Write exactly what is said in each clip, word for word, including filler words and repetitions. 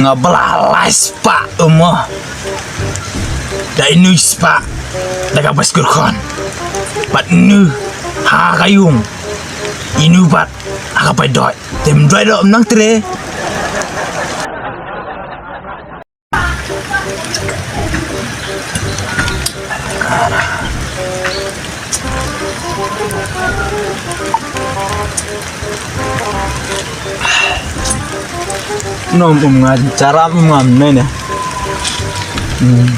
Nga ba la lai spah, um, mo. Da inu spah da ka bai skur khun. Bad inu ha ka ïung. Inu bad ha ka bai doit. Te ym doit ruh ym nang trei. Nom um nga jaram um ngam ne ne. Hmm.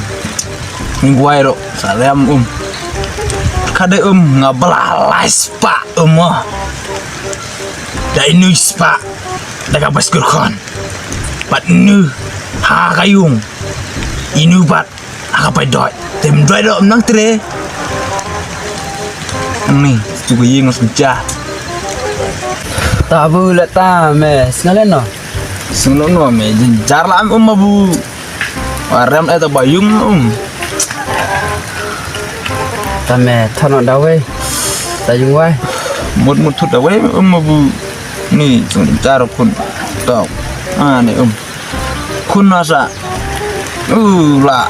Ning wai ro sa lem um. Ka dei um nga ba la lai spah um, mo. Da inu spah da ka bai skur khun. Bad inu ha ka ïung. Inu bad ha ka bai doit. Te ym doit ruh ym nang trei. Ni tu ka ïing sngewja. Ta bu la ta me snalen no. Snalen no me jynjar la am um ma bu. Wa rem eh ta ba ïung um. Ta me thano da wei. Ta ïung wai. Mut mut thut da wei um ma bu. Ni jynjar khun. Ta. Ah, ni um. Khun na sa. Uh, la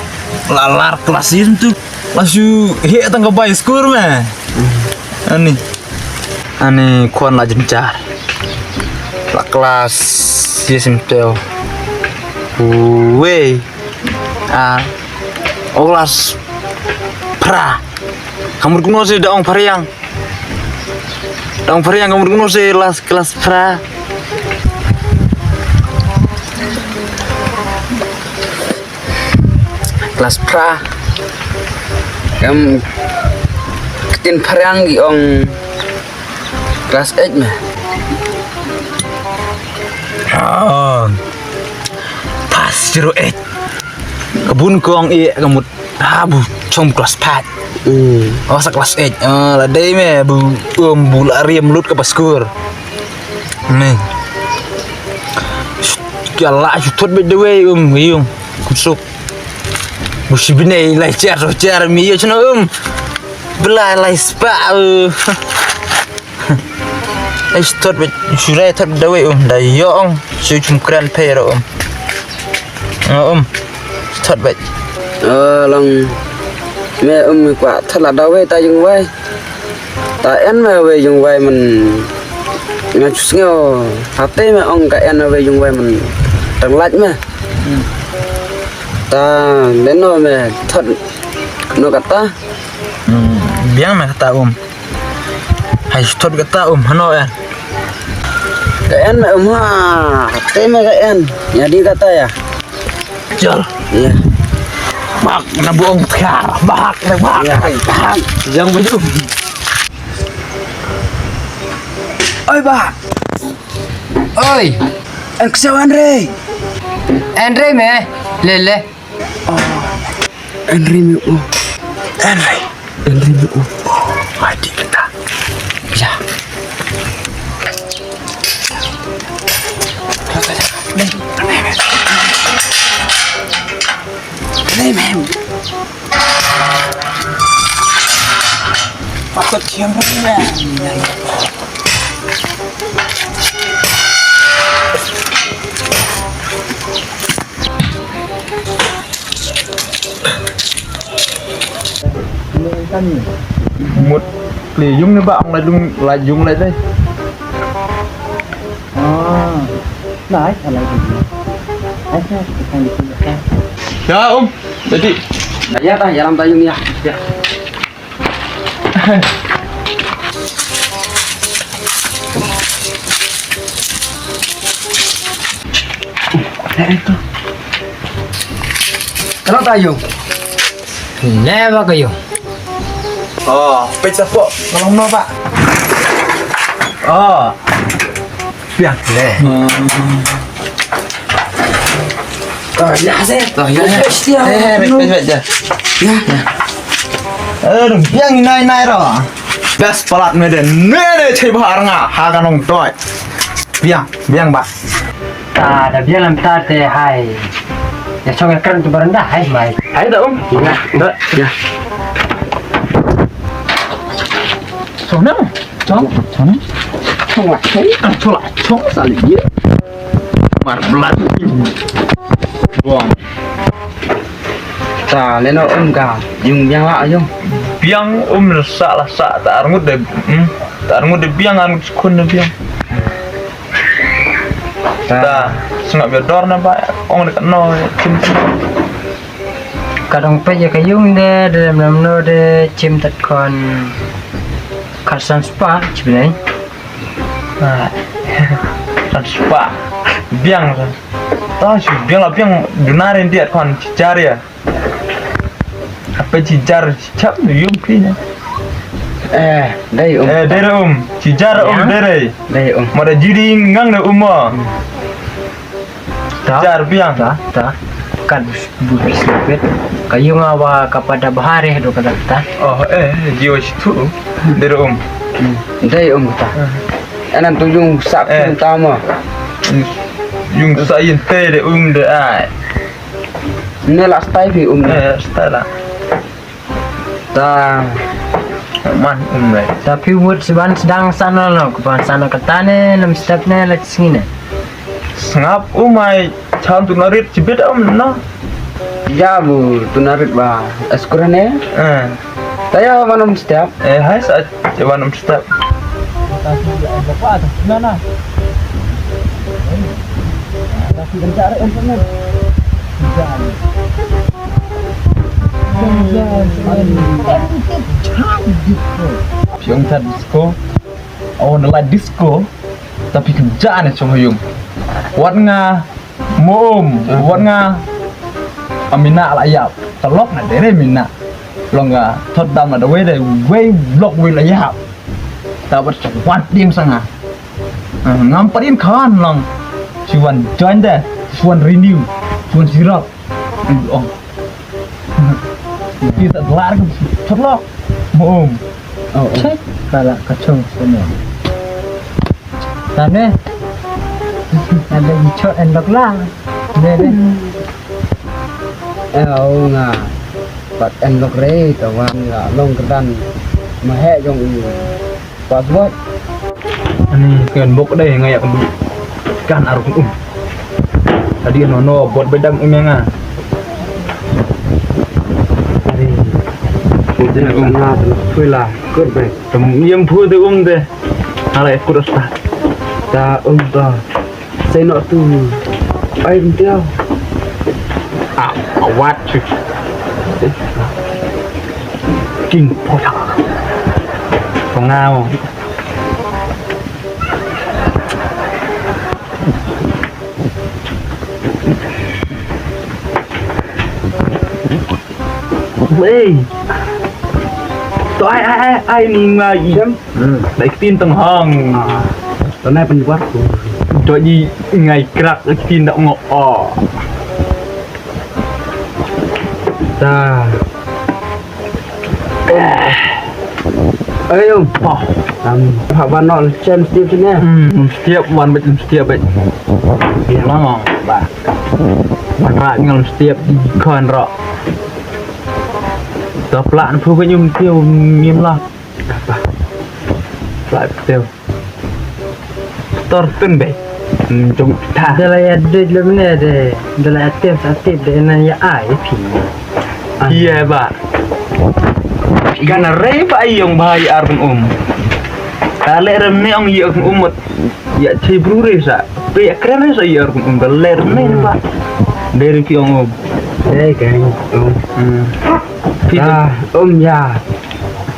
la lar klas ïing tu. La shu he tang ka bai skur me. Ani. Ani khun la jynjar. La klas ïing tu. Wei. Ah. O klas phra. Ka mut kumno si da ong phriang. Da ong phriang ka mut kumno si la klas phra. Klas phra. Kam ktien phriang ki ong klas eight me. Oh. Pass zero eight. Ka bun kong i ka mut ha bu chong klas pat. Hmm. Oh, sa klas eight. Ah, la dei me bu, um, bu la riam lut ka bai skur. Ni. Ki la shu thot beit da wei um ïung. Kusuk. Bu shi bnai lai cher so cher mi ïa chno um. Bla lai spah, uh. Ai stot beit, shu rai thot da wei um, da ïong, shu chum kren pher um. Nga um, stot beit. Ah, long me um kwah thot la da wei ta ïung wei. Ta en me wei ïung wei man nga chu sngew. Hate me ong ka en me wei ïung wei man tang lait me. Ta leno me thot no kata. Hmm, biang me kata um. Hai stot kata um hano en. Ka en me um ha. Te me ka en. Ya di kata ya. Jol. Ya. Bak na buong tkar. Bak na bak. Ya. Bak. Jang baju. Oi bak. Oi. En ksew Andre. Andre me. Lele. Oh, Henry me u. Henry. Henry me u. Oh, mati kita. Ya. Patut siang. Mut kli yung ne ba ong la dung la yung la dai. Ah. Nice, I like it. Nice, nice. Kita di sini. Ya, Om. Jadi. Ya, ta, ya, lam ta yung ya. Ya. Kano ta yung? Never ka yung. Oh, peit sa po, tolong no, Pak. Oh. Biang le. Oh, ya se. Oh, ya, ya. Eh, eh, eh, eh, eh. Ya. Aduh, biang nai nai ro. Best palat me de. Ne ne chei ba arnga ha ka nong toi. Biang, biang ba. Ta da biang lam ta te hai. Ya chong ya kran tu baranda hai mai. Hai da um. Ya. Da. Ya. Chong na. Chong. Chong. Chong la. Chong. Chong la. Chong sa li ye. Mar blan. Ta leno um ka yung biang la yung. Biang um la sa la sa ta arngut de, hmm. Ta arngut de biang, arngut skhun de biang. Ta. Ta sngap ya dor na ba ong de no chim. Ka dong pe ya ka yung de de mem no de chim tat kon ka san spa chim nei. Ah. San spa biang. Ta shu biang la biang dunar en diat kon chichar ya. Apa chichar chap nu yung pi ne. Eh, dai um. Eh, dai um. Chichar um dai. Dai um. Mada jiri ngang na um. Chichar biang. Ta, ta. Kan bu bu sipet. Ka yung awa ka pada bahare do ka ta. Oh, eh, jiwa situ. Dai um. Dai um ta. Anan tu yung sap eh. Tama. Yung sa yin te de um de ai. Ne la stai phi um ne. Eh, stai la. Ta man um ne. Ta phi wut siban sedang sana lo, kuban sana katane nam step ne la sini ne. Sngap um ai chan tu narit chibit um no. Ya bu tu narit ba. Eskurane. Eh. Ta ya manum step. Eh, hai sa Cewa enam step. Piong ta disco. Oh, na la disco. Tapi kerja ni cuma yung. Wat nga Mo um, wat nga. Amina la yap. Talok na dere mina. Long nga thot dam na da wei dai wei blok wei la yap. Ta wat wat dim sanga. Ngam parin khan long. Chuan join de, chuan renew, chuan sirap. Ong. Ti ta dlar ka thot lok. Mo um. Oh, oh. Check kala ka chung sene. Tane. Ada ichot endok la. Ne ne. Eh, au nga. Pat endok re kawan nga long kedan. Mahe jong i. Password. Ani kan bok dai nga yak du. Kan aruk um. Tadi no no bot bedam um nga. Ari. Pudin um. Nga tu pula. Good bye. Tem yem pudin um de. Hala ya kudos ta. Ta um ta. Say not to. Ai rim tiao. Ah, awat. King pola. Pengau. Wei. To ai ai ai ai ni ngai. Dai ktin tang hang. To nai pen buat tu. To ji ngai krak ktin dak ngo. Oh. Ta. Ayo. Pah. Tam ha ban no chen stiap sini. Hmm, stiap wan bet stiap bet. Biang. Long ba. Wan ra ngam stiap kon ro. To plan phu ba nyum tiu ngim lah. Apa? Plat tiu. Tor tun be. Jong ta. Dala ya dej le mene de. Dala ya tem sa tip de na ya ai pi. Iya ba. Kana re ba yong ba ya ar um. Ta le rem ne ong ya um. Ya che bru re sa. Pe ya kren re sa ya ar um. Dala le rem ne ba. Deri ki ong um. Dei keng um. Hmm. Phi ah, um ya.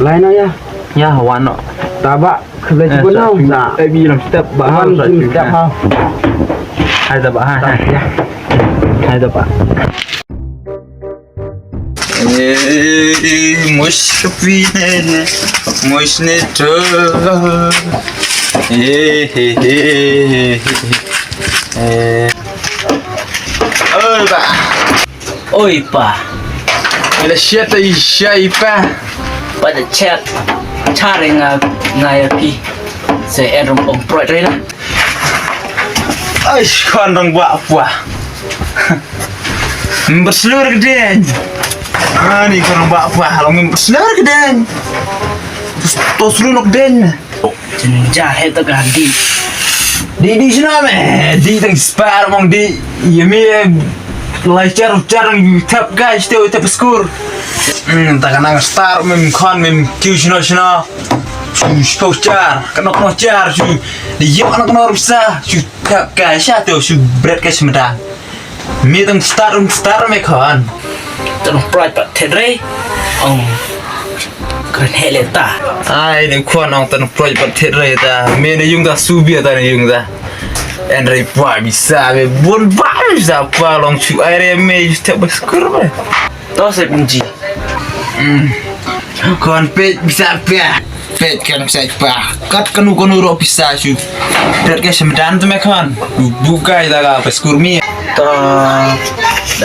Lai no ya. Ya wan no. Ta ba khlei eh, chibun sa hau sa. Eh, bi lam step ba hau wan sa jim chu step ha. Hau. Hai da ba ha. Ta ya. Hai da ba. Eh, mush pi ne ne. Mush ne to. Eh, he, he, he, he. Eh. Oi ba. Oi pa. Ila shia ta i shia i pa. Pa da chat. Chare nga nga ya pi. Se en rum ong proi re na. Ai khon rong ba pa. Mberslu re kdeng. Ani khon rong ba pa long mberslu re kdeng. Tos lu nok deng. Jin ja he ta ka di. Di di sna me. Di tang spar mong di. Yemi. Lai jar jar yu thep guys, teo thep skur. Hmm, ta ka nang star mem khon mem kiu shino shino. Shu shu jar, ka nok no jar shu. Di yo nok no rusa, shu thep guys sha teo shu bret guys medan. Mi tang star um star me khon. Tang pride pat thedre. Ong. Kren hele ta. Ai, ne khon ong tang pride pat thedre ta. Me ne yung ta su bia ta ne yung ta. En rei pwa bisa be bun ba bisa pwa long chu ai re me just te ba skur be. To se pun ji. Hmm. Kon pet bisa pwa. Pet kan bisa pwa. Kat kanu kanu ro bisa chu. Pet ke semdan tu me kon. Bu kai da ga ba skur mi. To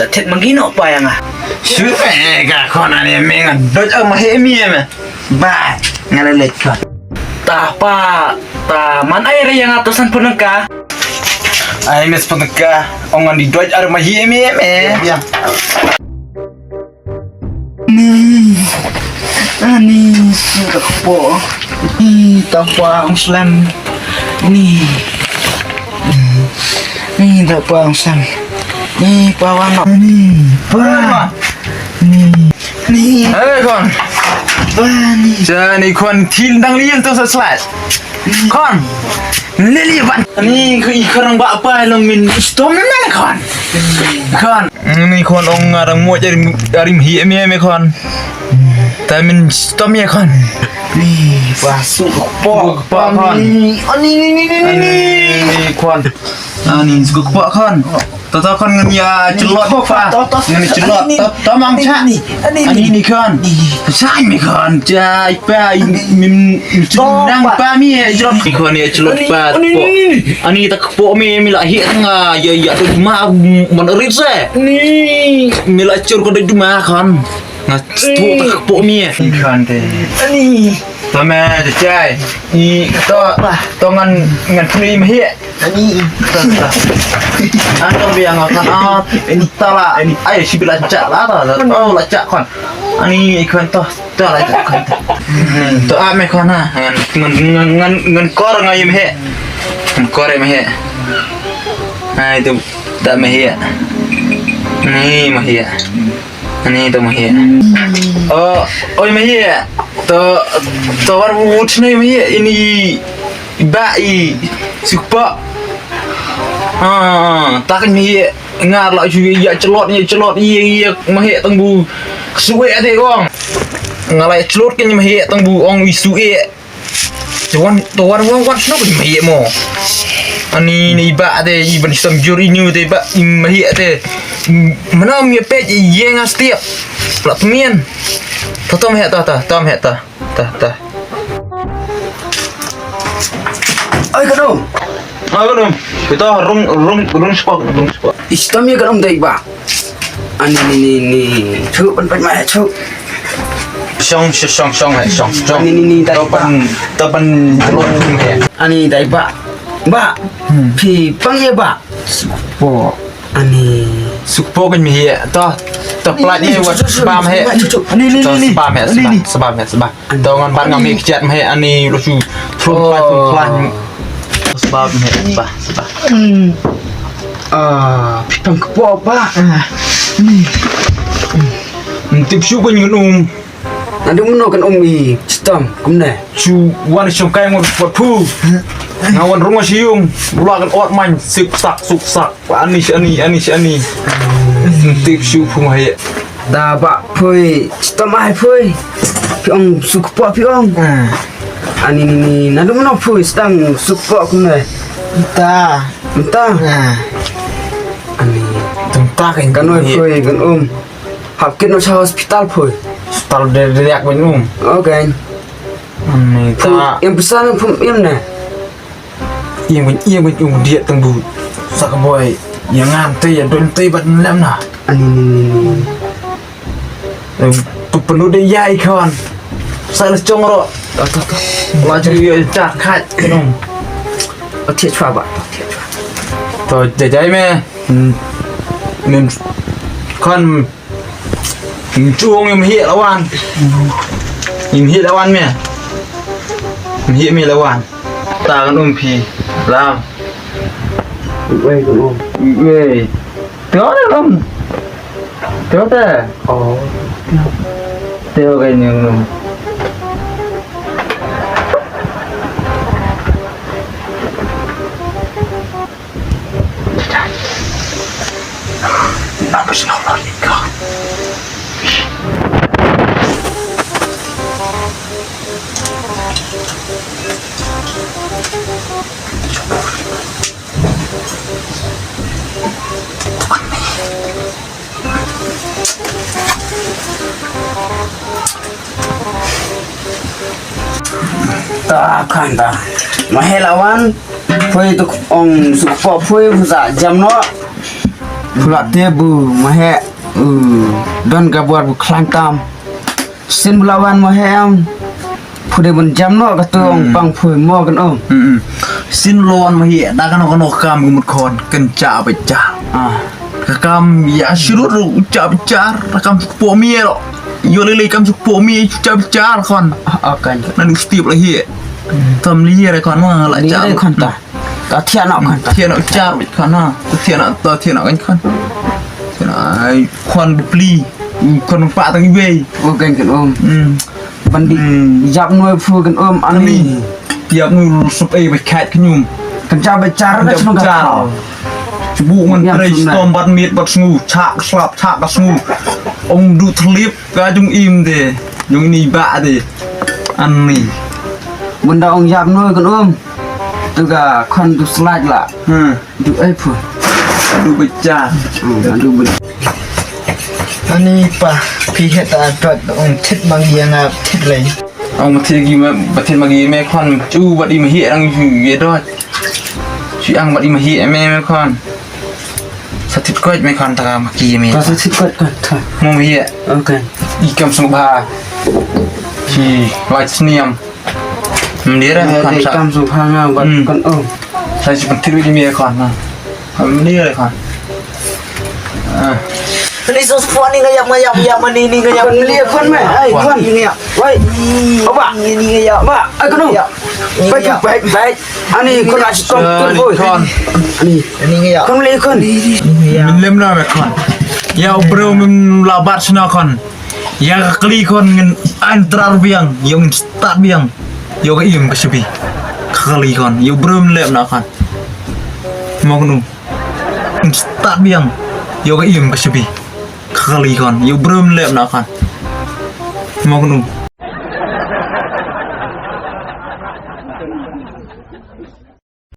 da tet mangino pa yang ah. Shu me ka kon ane me ngan dot ma he mi me. Ba, nga la leit ka. Ta pa, ta man ai re yang atu san pun ka. Ai mes pun ka, ong ngan di doi ar ma hi em em eh. Ya. Ni, ani, ta po. Ni, ta pa, ong slam. Ni. Ni, ta pa, ong slam. Ni, pa, wan. Ni, pa. Ni. Ni. Hei, khon. Bani. Sa ni khon thil dang lian to sa slat. Khon. Ni li ban. Ni khu i khon ba pa long min stom na khon. Khon. Ni khon ong ngarang mo jari arim hi me me khon. Ta min stom ya khon. Ni ba su po. Pa khon. Ni. Oh, ni, ni, ni, ni, ni, ni. Ni khon. Ani suk pa khon. To to khon ngan ya chlot pa. Ngan chlot. To to mang cha. Ani ni khon. Sa mi khon. Cha pa min nang pa mi ya chlot. Ni khon ya chlot pa. Ani ta kpo mi mi la hi nga ya ya tu ma man rit se. Ni mi la chur ko de ma khon. Nga tu ta kpo mi. Ni khon te. Ani. To me chai. Ni to to ngan ngan free mi hi. Ani. Ano biang akan ah. Ini tala. Ini ay si bila cak lah ta. Oh la cak kon. Ani ikon to. To la cak kon. To ame kon ha. Ngan ngan ngan ngan kor ngai me he. Ngan kor me he. Ai tu da me he. Ni me he. Ani to me he. Oh, oi me he. To to war bu chne me he. Ini Ba i suk pa. Ha, tak ni ngar la ju ya chlot ni chlot i ya ma he tang bu. Suwe ade wang. Nga la chlot ke ni ma he tang bu ong i suwe. Tuan tuan wang wan sno ni ma he mo. Ani ni ba ade i ban sam jur i ni de ba i ma he ade. Mana mi pe ye nga stiap. La pemien. Ta ta ma he ta ta ta ma he ta. Ta ta. Oi ka dum. Oi ka dum. Kita rung rung rung spok rung spok. Istam ya ka dum dai ba. Ani ni ni ni. Chu pan pan ma chu. Shong shong shong shong hai shong shong. Ani ni ni dai ba. Topan topan rung hai. Ani dai ba. Ba. Phi pang ya ba. Spok. Ani. Suk po kan mi he. To. To plat ni wat sbam he. Ani ni ni ni. Sbam he sbam sbam he sbam. To ngan ban ngam he kjat he ani lu su. Thlung plat thlung plat. Sbam he sbam sbam. Ah, pitang kpo pa. Ni. Tip su kan ngun um. Nadu mno kan um i stam kumne. Chu wan shong kai ngon pot phu. Nga wan rung shi yung. Bula kan ot man suk sak suk sak. Ani shi ani ani shi ani. Tip shu phu ma he. Da ba phui stam ai phui. Phi ong suk po phi ong. Ani ni ni nadu mno phui stam suk po kumne. Ta. Ta. Ani. Tum ta kan kan oi phui kan um. Hap kit no sha hospital phui. Hospital de de yak ban um. Okay. Ani ta. Yang pesan pum yang ne. Yang ban yang ban um dia tang bu. Sa ka boy. Yang ngam te yang don te bat lem na. Ani ni ni ni. Tu penu de ya ikon. Sa le chong ro. To to to. La ju ya cha khat kenong. Ote chwa ba. Ote chwa. To jajai me. Nim kon. Nim chuong im hi lawan. Im hi lawan me. Im hi me lawan. Ta kan um phi. Lam. Wei kan um. Wei. Teo te lam. Teo te. Oh. Teo ka nyung nung. Ta khan ta. Ma he la wan. Phui tu ong su po phui phu sa jam no. Phu la te bu ma he. U, don ka bor bu khlaiñ tam. Sien bu la wan ma he em. Phu dei ban jam noh ka tu ong pang phu mo kan ong. Hmm, hmm. Sien lo wan ma he da kano kano kam ka mut khon kan cha ba cha. Ah. Ka kam ya shirut ru cha ba cha, ka kam suk po mi lo. Yo le le kam suk po mi cha ba cha khon. Ah, ah, kan. Nan u stip la he. Tam li re khon ma la cha. Li re khon ta. Ta thiah noh khon ta. Thiah noh char bit khon ha. Ta thiah noh, ta thiah noh kan khon. Thiah noh ai khon bli. Khon pa tang iwei. O kan kan um. Hmm. Ban di. Hmm. Yap noi phu kan um ani. Yap noi sup ei ba khat kan um. Kan cha ba char na char. Bu ngan trei stom bat mit bat sngu chak slap chak ka sngu. Ong du thlip ka jung im de. Jung ni ba de. Ani. Bunda ong yap noi kan um. Tu ka khon tu slide la. Hmm. Du ai phu. Du ba cha. Hmm, du ba. Ani pa phi het ta dot ong thit mang yang ap thit lei. Ong thit gi ma ba thit mang gi me khon chu ba di ma hi ang ju ye dot. Chu ang ba di ma hi me me khon. Sa thit koit me khon ta ka ma ki me. Ta sa thit koit khon ta. Mo me ye. Okay. I kam sung ba. Chi lai sniam. Mnir eh khon sa. Kam sung ba nga ba khon oh. Sa chi pynthit wi me khon na. Mnir eh khon. Ah. Ni so spo ni ngayap ngayap ngayap ni ni ngayap. Khon li khon me. Ai khon. Ni ngayap. Wai. Oba. Ni ngayap. Ba. Ai khon. Baik baik baik. Ani khon la stom tur boy. Khon. Ani. Ni ngayap. Khon li khon. Min lem na me khon. Ya bro min la bat sna khon. Ya ka kali khon ngin an trar biang, yong in start biang. Yo ka im ka shubi. Ka kali khon, yo brum lep na khon. Mo kunu. In start biang. Yo ka im ka shubi. Ka kali khon, yo brum lep na khon. Mo kunu.